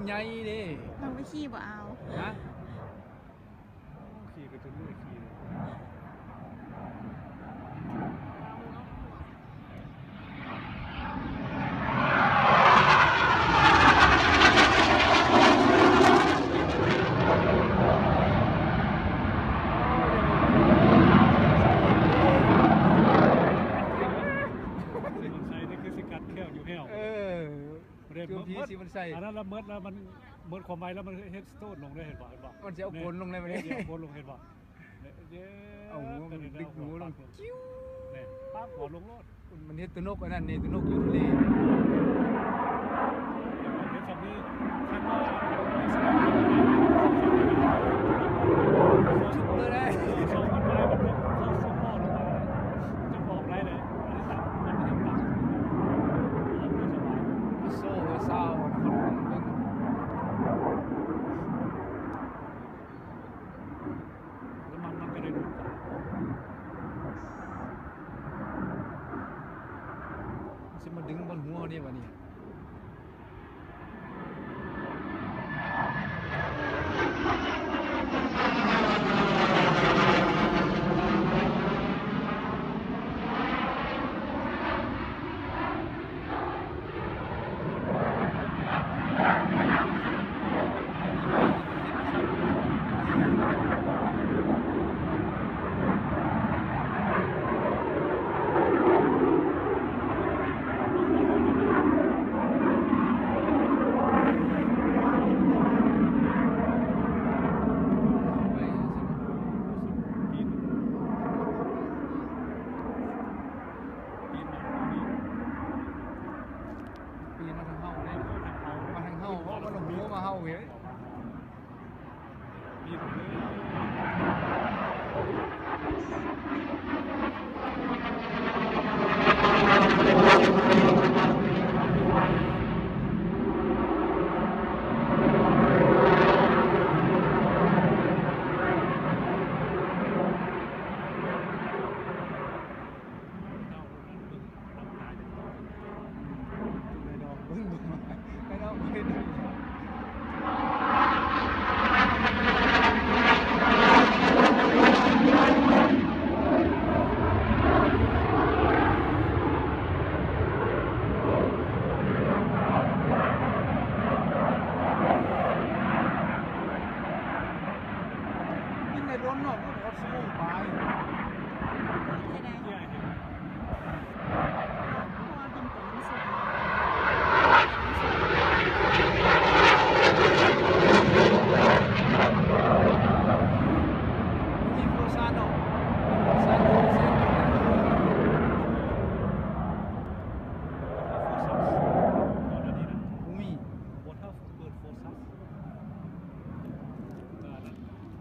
ໃຫຍ່ເດ້ ລອງໄປຂີ່ບໍ່ເອົາ? ຮະ? ໂອ້ ຂີ່ໄປຈົນເມື່ອຍຂີ່ເລີຍ. ເສຍບຸນໄຊນີ້ຄືຊິກັດແຂ້ວຢູ່ແລ້ວ. ເອີ ເກືອບຜີສີບຸນໄຊ ອັນນັ້ນລະເໝິດລະ ມັນເໝິດຄວາມໄວລະ ມັນເຮັດສະໂຕນລົງເດ້ ເຫັນບໍ່ ເຫັນບໍ່? ມັນຊິເອົາໂກນລົງໄດ້ບັດນີ້ ເອີ ຊິເອົາໂກນລົງ ເຫັນບໍ່? ເອີ ເອົາຫົວມັນດິກຫົວລົງ ເອີ ປາກຫົວລົງໂລດ ມັນເຮັດຕົວນົກອັນນັ້ນນີ້ ຕົວນົກຢູ່ທະເລ ເຮັດຊ່ຳນີ້ ຄັນວ່າ ນ້ຳມັນມັນກະໄດ້ດູດ ຊິມາດຶງບ່ອນຫົວເຮົານີ້ບາດນີ້. ປີນມາທາງເຮົາເດ້ ມາທາງເຮົາ ມາທາງເຮົາ ເພາະວ່າມັນຫົວມາເຮົາເດ້. ບິນໄດ້ດົນເນາະ ເພິ່ນຮອດຊົ່ວໂມງປາຍ. ເຮັດໄດ້ ເພາະວ່າບິນໄປມັນສູງ. ມີໂຟຊາເນາະ ມີໂຟຊາ ບໍ່ມີ ບໍ່ຖ້າເປີດໂຟຊາ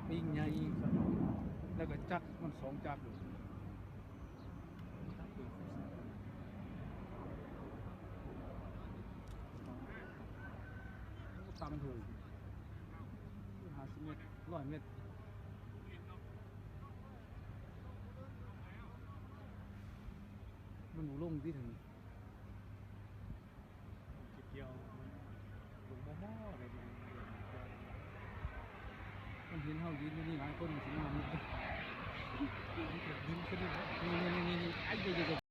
ປີກໃຫຍ່ ແລ້ວກໍຈັກ ມັນສອງຈັກຢູ່ ຕ່ຳເຖິງຫ້າສິບເມັດ ຮ້ອຍເມັດ ມັນບໍ່ລົງຕິເທິງນີ້. ມັນເຫັນເຮົາຢືນຢູ່ນີ້ຫຼາຍຄົນ ມັນຊິມາ ມັນຊິດຶງຂຶ້ນນີ້ ນີ້ໆໆໆ ໄອ້